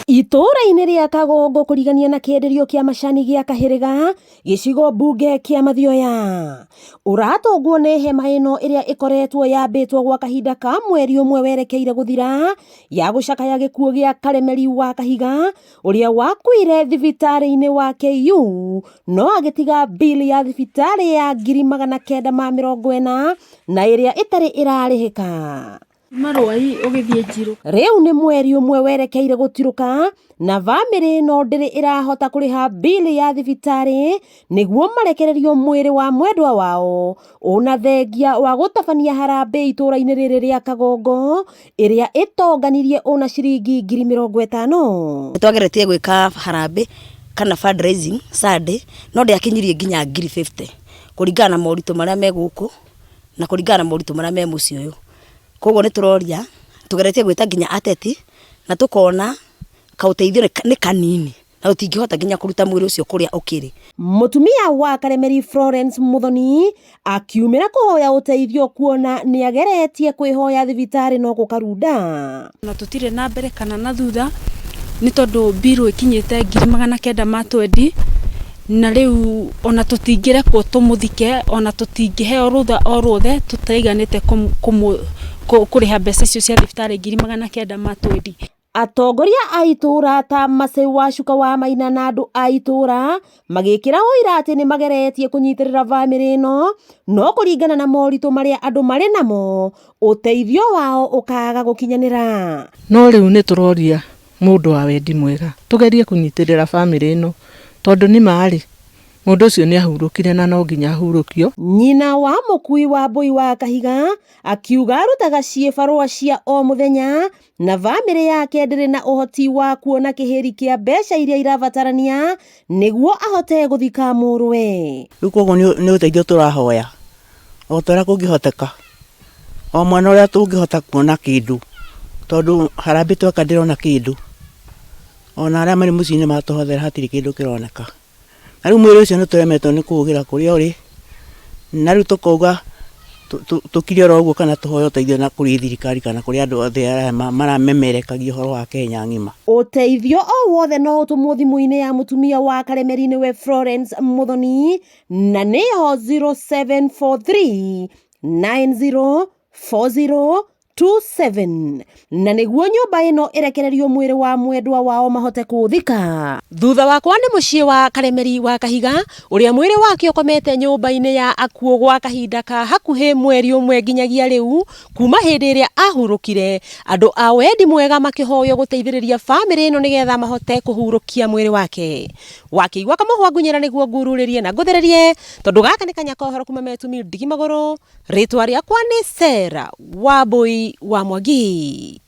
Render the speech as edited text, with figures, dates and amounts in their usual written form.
Itũũra-inĩ rĩa Kagongo kũrigania na kĩenderio kĩa macani gĩa Kahĩrĩga gĩcigo mbunge kĩa Mathioya. Ũratũngwo nĩ hema ĩno ĩrĩa ĩkoretwo yambĩtwo gwa kahinda ka mweri ũmwe werekeire gũthira ya gũcakaya gĩkuũ gĩa Karemeri wa Kahiga ũrĩa wakuire thibitarĩ-inĩ wa KU no agĩtiga bill ya thibitarĩ ya 940,000 na ĩrĩa ĩtarĩ ĩrarĩhĩka. Marũai ũgĩthiĩ Njirũ. Rĩu nĩ mweri ũmwe werekeire gũtirũka na bamĩrĩ ĩno ndĩrĩ ĩrahota kũrĩha bili ya thibitarĩ nĩguo marekererio mwĩrĩ wa mwendwa wao ona thengia wa gũtabania harambĩ itũũra-inĩ rĩrĩ rĩa Kagongo ĩrĩa ĩtonganirie ona ciringi 50,000. Nĩtwageretie gwĩka harambĩ kana fundraising Sunday no ndĩakinyirie nginya 50,000 kũringana na moritũ marĩa me gũkũ na kũringana na moritũ marĩa me mũciĩ ũyũ. Koguo nĩ tũroria, tũgeretie gwĩta nginya ateti na tũkona kaũteithio nĩ kanini na tũtingĩhota nginya kũruta mwĩrĩ ũcio kũrĩa ũkĩrĩ. Mũtumia wa Karemeri Florence Muthoni akiumĩra kũhoya ũteithio kuona nĩageretie kwĩhoya thibitarĩ no gũkarunda. Na tũtirĩ na mbere kana na thutha nĩ tondũ mbirũ ĩkinyĩte 920,000 na rĩu ona tũtingĩrekwo tũmũthike ona tũtingĩheo rũtha o ruothe tũtaiganĩte kũrĩha mbeca icio cia thibitarĩ 920,000. Atongoria a itũũra ta Macĩ wa Cuka wa Maina na andũ a itũũra magĩkĩra ũira atĩ nĩ mageretie kũnyitĩrĩra bamĩrĩ ĩno no kũringana na moritũ marĩa andũ marĩ namo ũteithio wao ũkaga gũkinyanĩra. No rĩu nĩ tũroria mũndũ wa wendi mwega tũgerie kũnyitĩrĩra bamĩrĩ ĩno tondũ nĩ marĩ mũndũ ũcio nĩ ahurũkire na no nginya ahurũkio. Nyina wa mũkui wa mbũi wa Kahiga akiuga arutaga ciĩbarũa cia o mũthenya na bamĩrĩ yake ndĩrĩ na ũhoti wa kuona kĩhĩri kĩa mbeca iria irabatarania nĩguo ahote gũthika mũrũwe. Rĩu koguo nĩ ũteithio tũrahoya o ta ũrĩa kũngĩhoteka, o mwana ũrĩa tũngĩhota kuona kĩndũ, tondũ harambĩ tweka ndĩrona kĩndũ, ona arĩa marĩ mũciĩ-inĩ matũhothera hatirĩ kĩndũ kĩroneka. Na rĩu mwĩrĩ ũcio nĩ tũremetwo nĩ kũũgĩra kũrĩa ũrĩ, na rĩu tũkauga tũkire oro ũguo kana tũhoe ũteithio na kũrĩ thirikari kana kũrĩ andũ othe arĩa maramemerekagia ũhoro wa Kenya ng'ima. Ũteithio o wothe no ũtũmwo thimũ-inĩ ya mũtumia wa Karemeri nĩwe Florence Muthoni na nĩyo 0743 9040 27 na nĩguo nyũmba ĩno ĩrekererio mwĩrĩ wa mwendwa wao mahote kũũthika. Thutha wakwa nĩ mũciĩ wa Karemeri wa Kahiga ũrĩa mwĩrĩ wake ũkomete nyũmba-inĩ ya akuũ gwa kahinda ka hakuhĩ mweri ũmwe nginyagia rĩu kuma hĩndĩ ĩrĩa ahurũkire. Andũ a wendi mwega makĩhoywo gũteithĩrĩria bamĩrĩ ĩno nĩgetha mahote kũhurũkia mwĩrĩ wake. Wakĩigua kamũhwa ngunyĩra nĩguo ngururĩrie na ngũthererie tondũ gaka nĩ kanya ka ũhoro kuma Metumi ndigi magũrũ. Rĩtwa rĩakwa nĩ Sarah Wambui wa Mwangi.